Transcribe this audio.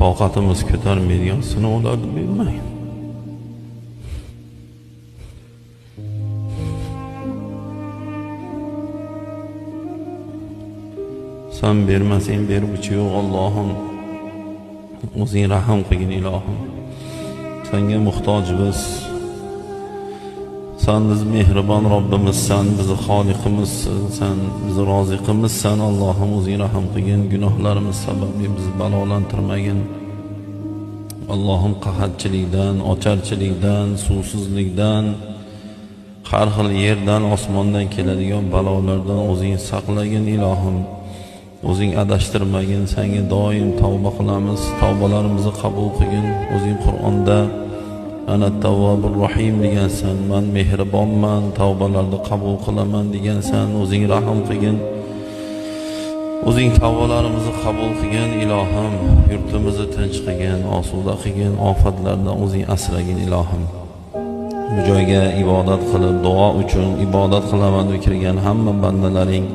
Toqatimiz ko'tarmaydigan sinovlarni bermagin. San bermasang berguchi yo'q Allohim. O'zing rahm qilgin ilohim. Senga muhtojmiz. Sen biz mehribon Robbimizsan, bizni Xoliqimizsan, sen bizni roziqimizsan. Allohim o'zing rahm qilgin, gunohlarimiz sababli bizni balolantirmagin. Allohim qahatchilikdan, ocharchilikdan, suvsizlikdan, har xil yerdan, osmondan keladigan balolardan o'zing saqlagin ilohim. O'zing adashtirmagin, senga doim tavba qilamiz, tavbalarimizni qabul qilgin. O'zing Qur'onda ana tavvabur rohim degansan, men mehribonman, tavbalarni qabul qilaman degansan. O'zing rahm qilgin. O'zing tavbalarimizni qabul qilgin ilohim. Yurtimizni tinch qilgin, osuda qilgin, ofatlardan o'zing asragin ilohim. Bu joyga ibodat qilib, duo uchun ibodat qilaman deb kirgan hamma bandalaring